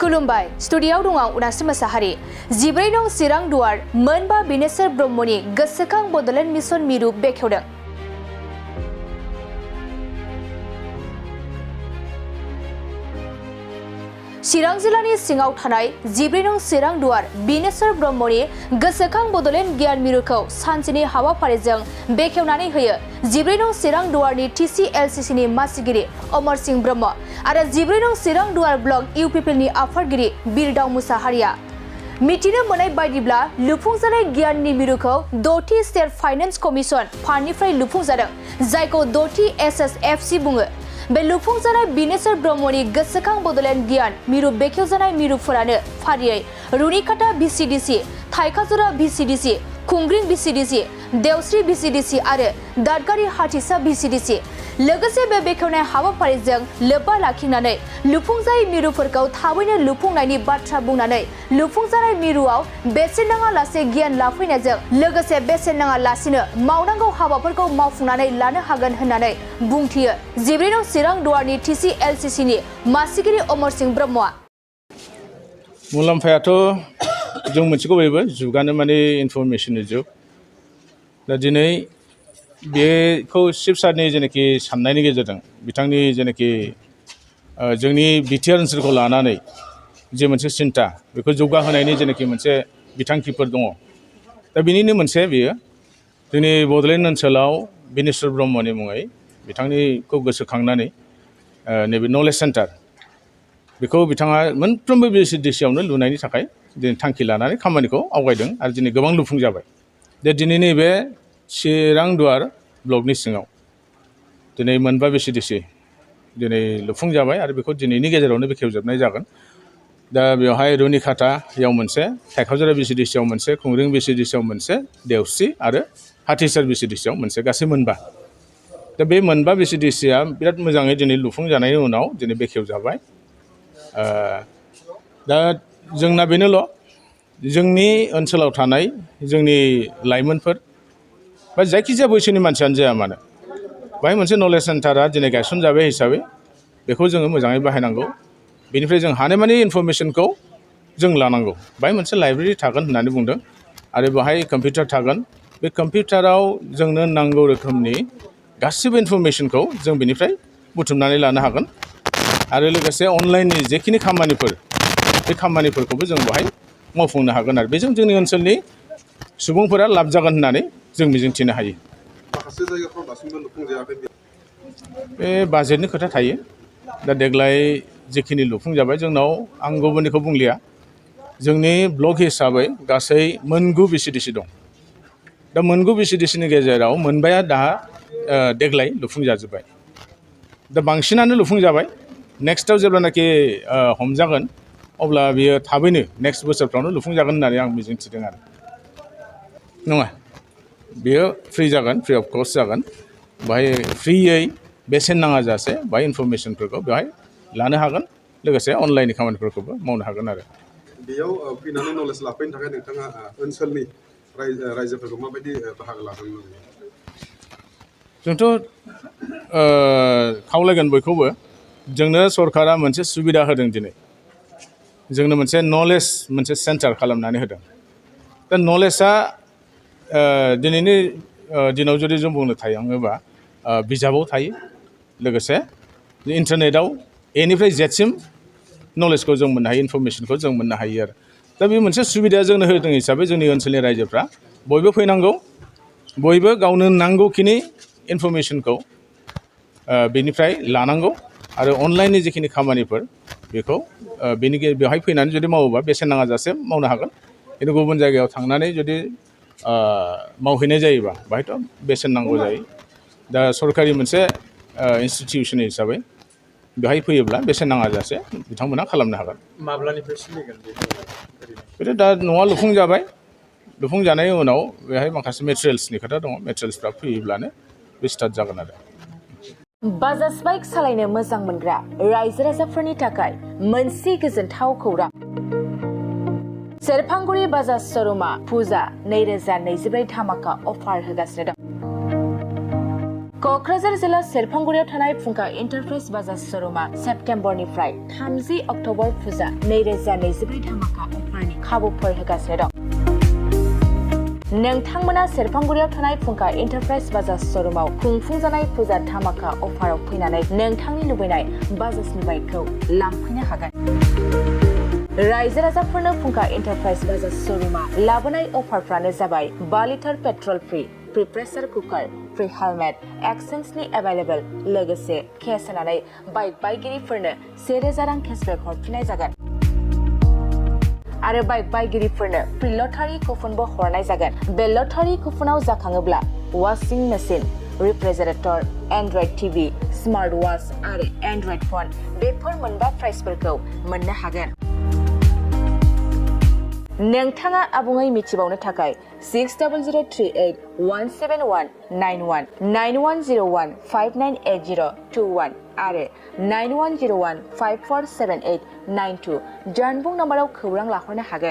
खुलुमबाय स्टुडिय'आव दं आं उदांस्रि मोसाहारि 14 नं चिरां दुवार मोनबा बिनेश्वर ब्रह्मनि गोसोखां बड'लेण्ड मिशन मिरु बेखेवदों। चिरां जिल्लानि सिङाव थानाय 14 नं चिरां दुवार बिनेश्वर ब्रह्मनि गोसोखां बड'लेण्ड गियान मिरुखौ सानसेनि हाबाफारिजों बेखेवनानै होयो 14 नं चिरां दुवारनि TCLCCनि मासिगिरि अमर सिंह ब्रह्म आरो 14 नं चिरां दुवार ब्लक UPPनि आफादगिरि बिरदाव मुसाहारिया। मिथिनो मोननाय बायदिब्ला लुफुंजानाय गियाननि मिरुखौ 6थि स्टेट फाइनेन्स कमिसन फान्डनिफ्राय लुफुंजादों, जायखौ 6थि SSFC बुङो। बे लुफुंजानाय बिनेश्वर ब्रह्मनि गोसोखां बड'लेण्ड गियान मिरु बेखेवजानाय मिरुफोरानो फारियै रुनिकाटा VCDC, थाइखाजुरा VCDC, खुंग्रिं VCDC, देवस्रि VCDC आरो दादगारि हाथिसा VCDC। लोगोसे बे बेखेवनाय हाबाफारिजों लोब्बा लाखिनानै लुफुंजायै मिरुफोरखौ थाबैनो लुफुंनायनि बाथ्रा बुंनानै लुफुंजानाय मिरुआव बेसेन नाङा लासे गियान लाफैनायजों लोगोसे बेसेन नाङा लासेनो मावनांगौ हाबाफोरखौ मावफुंनानै लानो हागोन होननानै बुंथियो 14 नं चिरां दुवारनि TCLCCनि मासिगिरि अमर सिंह ब्रह्मआ। मुलाम्फायाथ' जों मोनसेखौ बयबो जुगानो माने इनफरमेशननि जुग। दा दिनै बेखौ चिफ सारनि जेनाखि साननायनि गेजेरजों बिथांनि जेनाखि जोंनि बिटिआर ओनसोलखौ लानानै जे मोनसे सिन्था बेखौ जौगाहोनायनि जेनाखि मोनसे बिथांखिफोर दङ, दा बिनिनो मोनसे बेयो जोंनि बड'लेण्ड ओनसोलाव बिनेश्वर ब्रह्मनि मुङै बिथांनिखौ गोसोखांनानै नैबे नलेज सेन्टार बेखौ बिथाङा मोनफ्रोमबो VCDCआवनो लुनायनि थाखाय दिनै थांखि लानानै खामानिखौ आवगायदों आरो दिनै गोबां लुफुंजाबाय। दा दिनै नैबे चिरां दुवार ब्लकनि सिङाव दिनै मोनबा VCDC दिनै लुफुंजाबाय आरो बेखौ दिनैनि गेजेरावनो बेखेवजोबनाय जागोन। दा बेवहाय रुनिकाटायाव मोनसे, थाइखाजुरा VCDCआव मोनसे, खुंग्रिं VCDCआव मोनसे, देवस्रि आरो हाथिसार VCDCआव मोनसे, गासै मोनबा। दा बे मोनबा VCDCआ बिराद मोजाङै दिनै लुफुंजानायनि उनाव दिनै बेखेवजाबाय। दा जोंना बेनोल' जोंनि ओनसोलाव थानाय जोंनि लाइमोनफोर बा जायखिजाया बैसोनि मानसियानो जाया मानो बाहाय मोनसे नलेज सेन्टारा दिनै गायसनजाबाय हिसाबै बेखौ जोङो मोजाङै बाहायनांगौ। बेनिफ्राय जों हानायमानि इनफरमेसनखौ जों लानांगौ। बाहाय मोनसे लाइब्रेरि थागोन होननानै बुंदों आरो बेवहाय कम्पिउटार थागोन। बे कम्पिउटाराव जोंनो नांगौ रोखोमनि गासिबो इनफरमेसनखौ जों बेनिफ्राय बुथुमनानै लानो हागोन आरो लोगोसे अनलाइननि जेखिनि खामानिफोर बे खामानिफोरखौबो जों बेवहाय मावफुंनो हागोन आरो बेजों जोंनि ओनसोलनि सुबुंफोरा लाब जागोन होननानै जों मिजिंथिनो हायो। माखासे जायगाफ्राव दासिमबो लुफुंजायाखै। बे बाजेटनि खोथा थायो। दा देग्लाय जेखिनि लुफुंजाबाय जोंनाव आं गुबुननिखौ बुंलिया, जोंनि ब्लक हिसाबै गासै मोनगु VCDC दं। दा मोनगु VCDCनि गेजेराव मोनबाया दा देग्लाय लुफुंजाजोब्बाय। दा बांसिनानो लुफुंजाबाय। नेक्स्टआव जेब्लानाखि हमजागोन अब्ला बियो थाबैनो नेक्स्ट बोसोरफ्रावनो लुफुंजागोन होननानै आं मिजिंथिदों आरो। नङा, बेयो फ्रि जागोन, फ्रि अफ कस्ट जागोन। बाहाय फ्रियै बेसेन नाङा जासे बाहाय इनफरमेसनफोरखौ बेवहाय लानो हागोन, लोगोसे अनलाइननि खामानिफोरखौबो मावनो हागोन आरो। बेयाव फैनानै नलेज लाफैनो थाखाय नोंथाङा ओनसोलनि रायजोफोरखौ माबायदि बाहागो लादोंमोन? जोंथ' खावलायगोन बयखौबो, जोंनो सरकारा मोनसे सुबिदा होदों दिनै। जोंनो मोनसे नलेज मोनसे सेन्टार खालामनानै होदों। दा नलेजआ दिनैनि दिनाव जुदि जों बुंनो थाङोबा बिजाबाव थायो, लोगोसे इन्टारनेटआव एनिफ्राय जेडसिम नलेजखौ जों मोननो हायो, इनफरमेसनखौ जों मोननो हायो आरो। दा बे मोनसे सुबिदाया जोंनो होदों हिसाबै जोंनि ओनसोलनि रायजोफ्रा बयबो फैनांगौ, बयबो गावनो नांगौखिनि इनफरमेसनखौ बेनिफ्राय लानांगौ आरो अनलाइननि जिखिनि खामानिफोर बेखौ बेवहाय फैनानै जुदि मावोबा बेसेन नाङा जासे मावनो हागोन। खिन्थु गुबुन जायगायाव थांनानै जुदि मावहैनाय जायोबा बाहायथ' बेसेन नांगौ जायो। दा सरकारि मोनसे इन्सटिटिउसन हिसाबै बेवहाय फैयोब्ला बेसेन नाङा जासे बिथांमोना खालामनो हागोन। माब्लानिफ्राय सोलिगोन बेथ' दा न'आ लुफुंजाबाय, लुफुंजानायनि उनाव बेहाय माखासे मेटेरियेल्सनि खोथा दङ, मेटेरियेल्सफ्रा फैयोब्लानो बे स्टार्ट जागोन आरो। बाजाज बाइक सालायनो मोजां मोनग्रा रायजो राजाफोरनि थाखाय मोनसे गोजोनथाव खौरां। सेरफांगुरि बाजाज श'रुमा फुजा 2024 धामाका अफार होगासिनो दं। क'क्राझार जिल्ला सेरफांगुरियाव थानाय फुंखा एन्टारप्राइज बाजार श'रुमा सेप्तेम्बरनिफ्राय 30 अक्ट'बर फुजा 2024 धामाका अफारनि खाबुफोर होगासिनो दं। नोंथांमोना सेरफांगुरियाव थानाय फुंखा एन्टारप्राइज बाजार श'रुमाव खुंफुंजानाय फुजा धामाका अफाराव फैनानै नोंथांनि लुबैनाय बाजाजनि बाइकखौ लांफैनो हागोन। रायजो राजाफोरनो फुंखा एन्टारप्राइज बाजार श'रुमा लाबोनाय अफारफ्रानो जाबाय 5 litre petrol free, pressure cooker, free helmet, एक्सचेन्जनि एभेलेबल, लोगोसे केस होनानै बाइक बायगिरिफोरनो 1000 रां केसबेक हरफिननाय जागोन। आरो बाइक बायगिरिफोरनो फ्रि लटारि कुपनबो हरनाय जागोन। बे लटारि कुपनाव जाखाङोब्ला washing machine, refrigerator, android TV, smart watch आरो एन्ड्रइड फन बेफोर मोनबा प्राइजफोरखौ मोननो हागोन। नोंथाङा आबुङै मिथिबावनो थाखाय 6003817191 9101598021 आरो 9101547892 जानबुं नम्बराव खौरां लाहरनो हागोन।